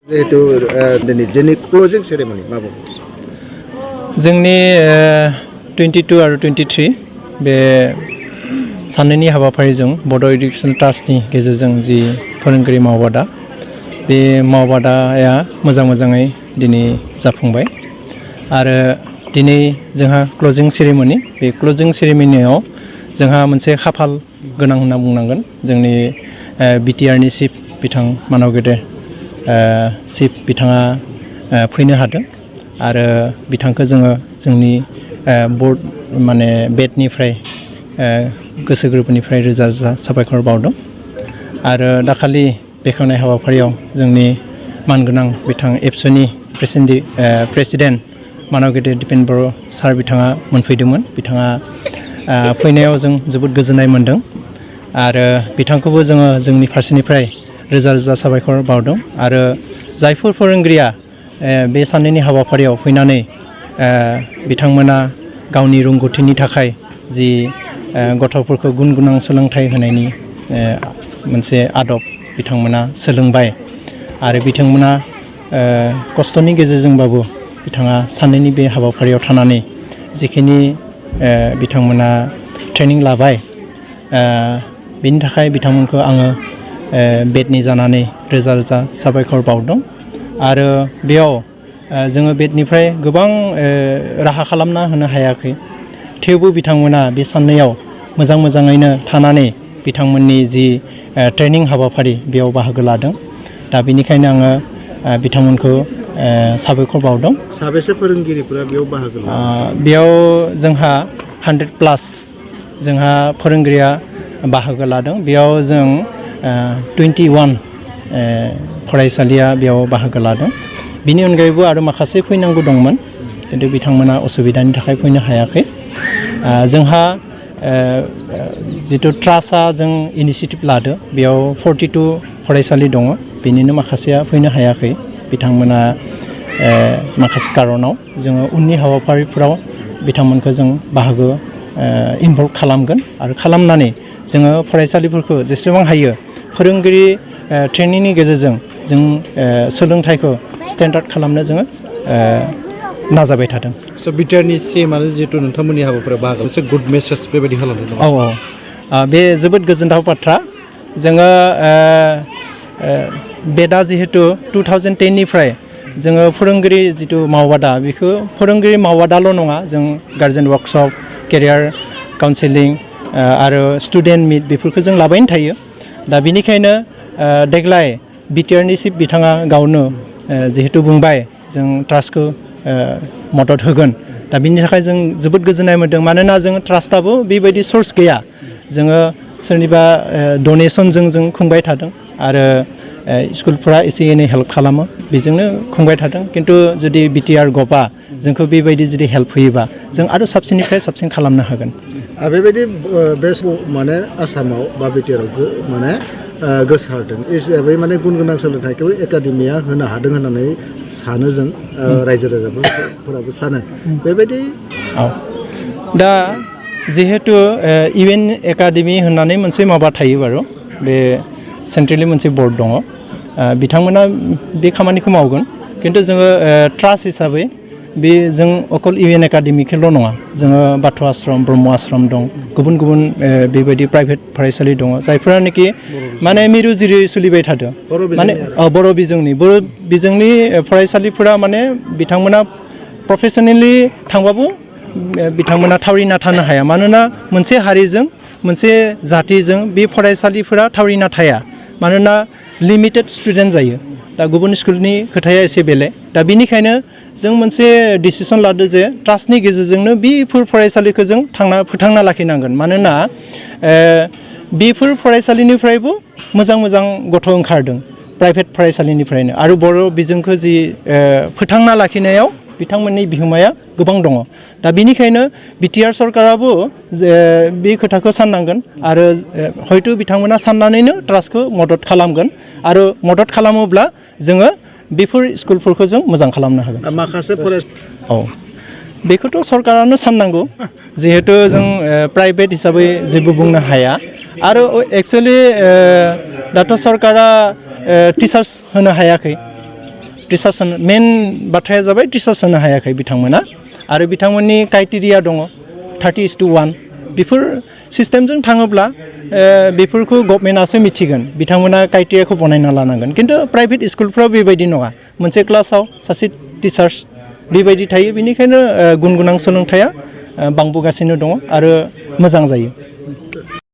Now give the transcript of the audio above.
जिहेतु दिनै क्लोजिं सेरेमनि मा बुङो जोंनि 22 आरो 23 बे साननैनि हाबाफारिजों बड' एडुकेसन ट्रास्टनि गेजेरजों जि फोरोंगिरि मावबादा बे मावबादाया मोजाङै दिनै जाफुंबाय आरो दिनै जोंहा क्लोजिं सेरेमनि बे क्लोजिं सेरेमनियाव जोंहा मोनसे खाफाल गोनां होनना बुंनांगोन जोंनि बिटिआरनि चिफ बिथां मानव गेदेर चिफ बिथाङा फैनो हादों आरो बिथांखौ जोङो जोंनि बर्ड माने बेडनिफ्राय गोसो गोरबोनिफ्राय रोजा रोजा साबायखर बावदों आरो दाखालि बेखेवनाय हाबाफारियाव जोंनि मानगोनां बिथां एबसुनि प्रेसिडेन्ट मानव गेदेर दिपेन बर' सार बिथाङा मोनफैदोंमोन बिथाङा फैनायाव जों जोबोद गोजोननाय मोन्दों आरो बिथांखौबो जोङो जोंनि फारसेनिफ्राय रोजा रोजा साबायखर बावदों आरो जायफोर फोरोंगिरिया बे साननैनि हाबाफारियाव फैनानै बिथांमोना गावनि रोंगौथिनि थाखाय जि गथ'फोरखौ गुन गोनां सोलोंथाइ होनायनि मोनसे आदब बिथांमोना सोलोंबाय आरो बिथांमोना खस्थ'नि गेजेरजोंबाबो बिथाङा साननैनि बे हाबाफारियाव थानानै जिखिनि बिथांमोना ट्रेनिं लाबाय बेनि थाखाय बिथांमोनखौ आङो बेडनि जानानै रोजा रोजा साबायखर बावदों आरो बेयाव जोङो बेडनिफ्राय गोबां राहा खालामना होनो हायाखै थेवबो बिथांमोना बे साननैयाव मोजाङैनो थानानै बिथांमोननि जि ट्रेनिं हाबाफारि बेयाव बाहागो लादों दा बेनिखायनो आङो बिथांमोनखौ साबायखर बावदों साबेसे फोरोंगिरिफोरा बेयाव बाहागो लादों बेयाव जोंहा 100+ जोंहा फोरोंगिरिया बाहागो लादों बेयाव जों 21 फरायसालिया बेयाव बाहागो लादों बिनि अनगायैबो आरो माखासे फैनांगौ दंमोन खिन्थु बिथांमोना असुबिदानि थाखाय फैनो हायाखै जोंहा जिथु ट्रास्टआ जों इनिसियेटिभ लादो बेयाव 42 फरायसालि दङ बेनिनो माखासेया फैनो हायाखै बिथांमोना माखासे कारनाव जोङो उननि हाबाफारिफोराव बिथांमोनखौ जों बाहागो इनभल्भ खालामगोन आरो खालामनानै जोङो फरायसालिफोरखौ जेसेबां हायो फोरोंगिरि ट्रेनिंनि गेजेरजों जों सोलोंथाइखौ स्टेन्डार्ड खालामनो जोङो नाजाबाय थादों स' बिटिआरनि सिएमआनो जिहेतु नोंथांमोननि हाबाफारियाव बाहागो मोनसे गुड मेसेज बेबायदि खालामदों बे जोबोद गोजोनथाव बाथ्रा जोङो बेडआ जिहेतु 2010निफ्राय जोङो फोरोंगिरि जिथु मावबादा बेखौ फोरोंगिरि मावबादाल' नङा जों गार्जेन वार्कशप केरियार काउन्सिलिं आरो स्टुडेन्ट मिट बेफोरखौ जों लाबायनो थायो दा बेनिखायनो देग्लाय बिटिआरनि चिफ बिथाङा गावनो जिहेतु बुंबाय जों ट्रास्टखौ मदद होगोन दा बिनि थाखाय जों जोबोद गोजोननाय मोन्दों मानोना जों ट्रास्टआबो बेबायदि सर्स गैया जोङो सोरनिबा डनेसनजों जों खुंबाय थादों आरो स्कुलफोरा एसे एनै हेल्प खालामो बेजोंनो खुंबाय थादों खिन्थु जुदि बिटिआर गभा जोंखौ बेबायदि जुदि हेल्प होयोबा जों आरो साबसिननिफ्राय साबसिन खालामनो हागोन बेबायदि बे माने आसामाव बा बिटिआराव माने गोसारदों हिसाबै माने गुन गोनां सोलोंथाइखौ एकाडेमिया होनो हादों होननानै सानो जों रायजो राजाफोराबो सानो बेबायदि दा जिहेतु इउएन एकाडेमि होननानै मोनसे माबा थायो बारु बे सेन्ट्रेलि मोनसे बर्ड दङ बिथांमोना बे खामानिखौ मावगोन खिन्थु जोङो ट्रास्ट हिसाबै बे जों अकल इउएन एकाडेमिखौल' नङा जोङो बाथौ आश्रम ब्रह्म आश्रम दं गुबुन गुबुन बेबायदि प्राइभेट फरायसालि दङ जायफोरानोखि माने मिरु जिरि सोलिबाय थादों माने बर' बिजोंनि फरायसालिफोरा माने बिथांमोना प्रफेसनेलि थांबाबो बिथांमोना थावरिना थानो हाया मानोना मोनसे हारिजों मोनसे जातिजों बे फरायसालिफोरा थावरिना थाया मानोना लिमिटेड स्टुडेन्ट जायो दा गुबुन स्कुलनि खोथाया एसे बेलेग दा बेनिखायनो जों मोनसे डिसिसन लादो जे ट्रास्टनि गेजेरजोंनो बेफोर फरायसालिखौ जों फोथांना लाखिनांगोन मानोना बेफोर फरायसालिनिफ्रायबो मोजां गथ' ओंखारदों प्राइभेट फरायसालिनिफ्रायनो आरो बर' बिजोंखौ जि फोथांना लाखिनायाव बिथांमोननि बिहोमाया गोबां दङ दा बेनिखायनो बिटिआर सरकाराबो बे खोथाखौ साननांगोन आरो हयथ' बिथांमोना साननानैनो ट्रास्टखौ मदद खालामगोन आरो मदद खालामोब्ला जोङो बेफोर स्कुलफोरखौ जों मोजां खालामनो हागोन माखासे बेखौथ' सरकारानो साननांगौ जिहेतु जों प्राइभेट हिसाबै जेबो बुंनो हाया आरो एक्सुवेलि दाथ' सरकारा टिचार्स होनो हायाखै टिचार्स मेन बाथ्राया जाबाय टिचार्स होनो हायाखै बिथांमोना आरो बिथांमोननि क्राइटेरिया दङ 30:1 बेफोर सिस्टेमजों थाङोब्ला बेफोरखौ गभर्नमेन्टआसो मिथिगोन बिथांमोना क्राइटेरियाखौ बनायना लानांगोन खिन्थु प्राइभेट स्कुलफ्राव बेबायदि नङा मोनसे क्लासाव सासे टिचार्स बेबायदि थायो बेनिखायनो गुन गोनां सोलोंथाइया बांबोगासिनो दङ आरो मोजां जायो